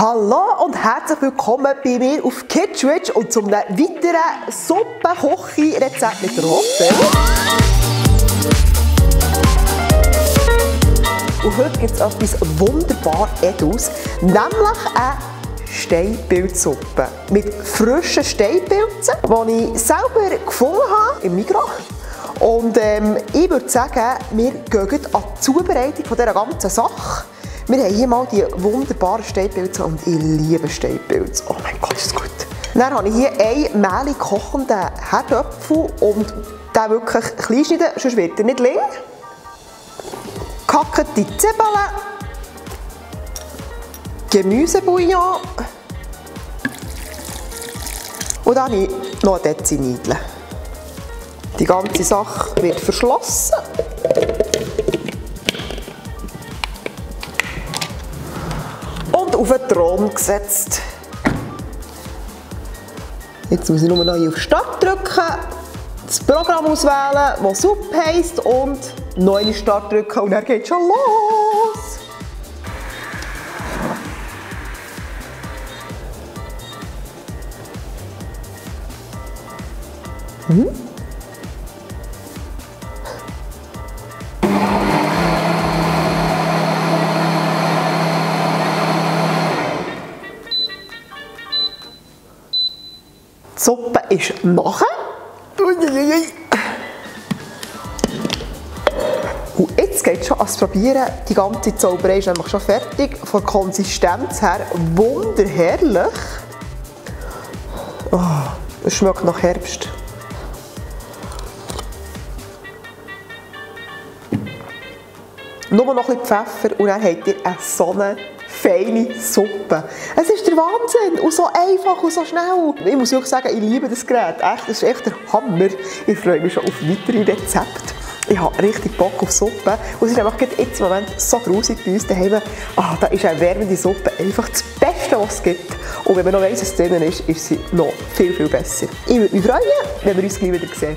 Hallo und herzlich willkommen bei mir auf Kidswitch und zum weiteren Suppen-Kochi-Rezept mit der Hotel. Und heute gibt es etwas wunderbar Edles, nämlich eine Steinpilzsuppe mit frischen Steinpilzen, die ich selber gefunden habe im Migros. Und ich würde sagen, wir gehen an die Zubereitung dieser ganzen Sache. Wir haben hier mal die wunderbaren Steinpilze und ich liebe Steinpilze. Oh mein Gott, ist das gut. Dann habe ich hier einen mehlig kochenden Herdöpfel und den wirklich klein schneiden, sonst wird er nicht lang. Gehackte Zwiebeln, Gemüsebouillon und dann habe ich noch eine Dezi Nudeln. Die ganze Sache wird verschlossen. Und auf den Thron gesetzt. Jetzt muss ich nur noch hier auf Start drücken, das Programm auswählen, das Suppe heisst, und neue Start drücken und dann geht es schon los. Die Suppe ist nachher. Und jetzt geht es schon ans Probieren. Die ganze Zauberei ist nämlich schon fertig. Von der Konsistenz her wunderherrlich. Oh, es schmeckt nach Herbst. Nur noch ein bisschen Pfeffer und dann habt ihr so eine feine Suppe. Es ist der Wahnsinn und so einfach und so schnell. Ich muss auch sagen, ich liebe das Gerät. Echt, das ist echt der Hammer. Ich freue mich schon auf weitere Rezepte. Ich habe richtig Bock auf Suppe. Und es ist einfach jetzt im Moment so grusig bei uns daheim. Da ist eine wärmende Suppe einfach das Beste, was es gibt. Und wenn man noch weiss, was drin ist, ist sie noch viel, viel besser. Ich würde mich freuen, wenn wir uns gleich wieder sehen.